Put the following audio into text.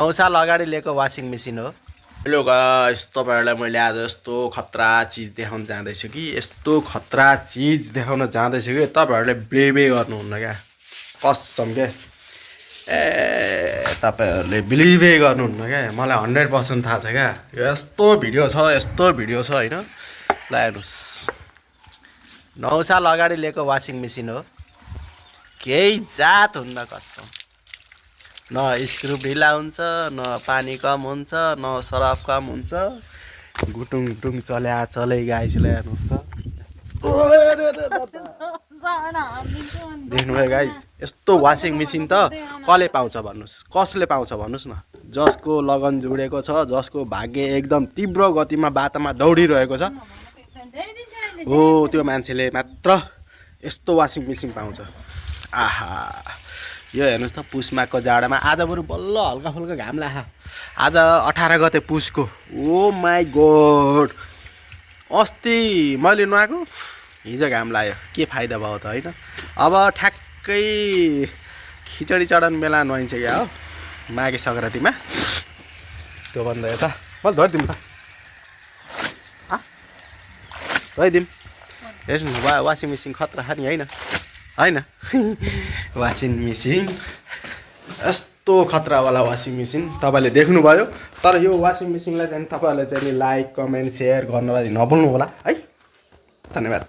9 साल अगाडि लिएको वासिङ मेसिन हो। हेलो गाइस, तपाईहरुलाई मैले आज यस्तो खतरा चीज देखाउन जाँदैछु कि यस्तो खतरा चीज देखाउन जाँदैछु कि तपाईहरुले बिलिभै गर्नुहुन्न क्या, कसम के। तपाईहरुले बिलिभै गर्नुहुन्न क्या, मलाई 100% थाहा छ क्या। यस्तो भिडियो छ हैन। ल हेर्नुस्, 9 साल अगाडि लिएको वासिङ मेसिन हो। केही जात हुन्न कसम। न स्क्रु ढिला हुन्छ, न पानी कम हुन्छ, न सरफ कम हुन्छ। गुटुङ गुटुङ चलै गाइसलाई हेर्नुहोस् त। देख्नुभयो गाइस, यस्तो वासिङ मेसिन त कसले पाउँछ भन्नुहोस्, कसले पाउँछ भन्नुहोस् न। जसको लगन जुडेको छ, जसको भाग्य एकदम तीव्र गतिमा बाटोमा दौडिरहेको छ, हो त्यो मान्छेले मात्र यस्तो वासिङ मेसिन पाउँछ। आहा, यो हेर्नुहोस् त, पुसमाको जाडामा आज बरु बल्ल हल्का फुल्का घाम लाग्यो। आज 18 गते पुसको। ओ माई गॉड, अस्ति मैले नुहाएको, हिजो घाम लाग्यो। के फाइदा भयो त होइन। अब ठ्याक्कै खिचडी चढाउनु बेला नुहाइन्छ क्या हो, माघे सङ्क्रान्तिमा। त्यो भन्दा यता मैले धरिदिउँ त, धरिदिउँ। हेर्नु न, वासिङ मेसिन खतरा छ नि होइन। वासिङ मेसिन यस्तो खतरावाला वासिङ मेसिन तपाईँले देख्नुभयो। तर यो वासिङ मेसिनलाई चाहिँ तपाईँहरूले चाहिँ लाइक, कमेन्ट, सेयर गर्नलाई नभुल्नु होला है। धन्यवाद।